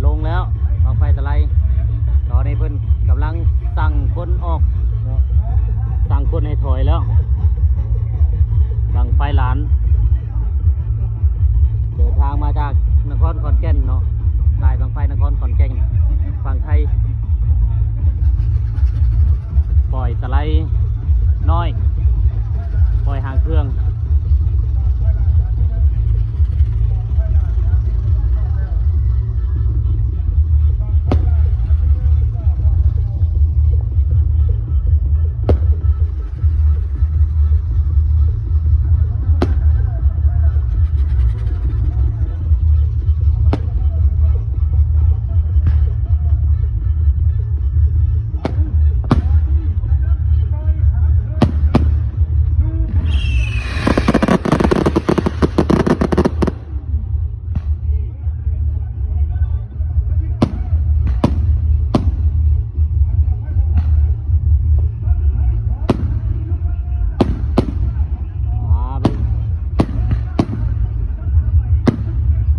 ລົງແລ້ວ ບັ້ງໄຟຕະໄລ. ຕອນນີ້ເພິ່ນກຳລັງສັ່ງຄົນອອກເນາະ ສັ່ງຄົນໃຫ້ຖອຍແລ້ວ. ບັ້ງໄຟຫຼານ ເດີນທາງມາຈາກນະຄອນຂອນແກ່ນເນາະ, ຄ້າຍບັ້ງໄຟນະຄອນຂອນແກ່ນ ຝັ່ງໄທ. ປ່ອຍຕະໄລນ້ອຍ ປ່ອຍຫາງເຄື່ອງ.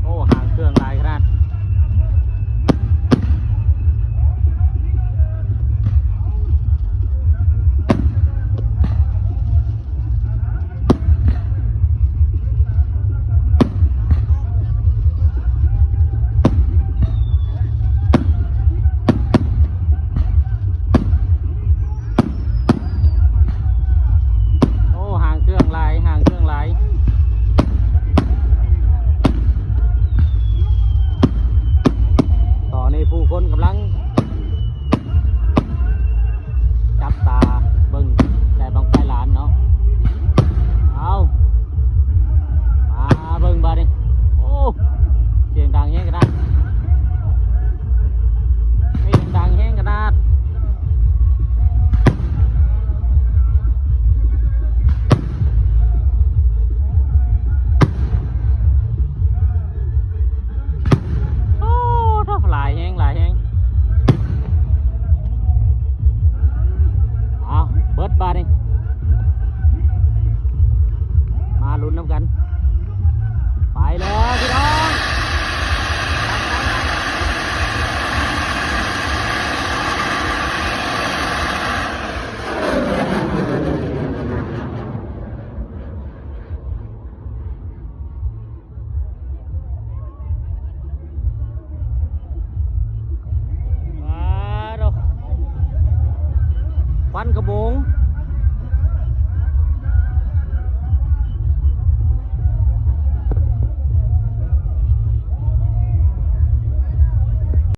ໂອ້ ຫາງເຄື່ອງຫຼາຍຂະໜາດ. ໂອ້ ຫາງເຄື່ອງຫຼາຍ ຫາງເຄື່ອງຫຼາຍ. ຕອນນີ້ຜູ້ຄົນກຳລັງ ຈັບຕາເບິ່ງແຕ່ບັ້ງໄຟຫຼານເນາະ. ເອົາ ມາເບິ່ງບາດນີ້ ໂອ້ ສຽງດັງແຮງຂະໜາດ ສຽງດັງແຮງຂະໜາດ. ໂອ້ ຫຼາຍແຮງ ຫຼາຍແຮງ. ເອົາ ເບິດບາດນີ້ ມາລຸ້ນນຳກັນ. ໄປແລ້ວພີ່ນ້ອງ. ວ້າໂດ ຄວັນຂະໂມງ.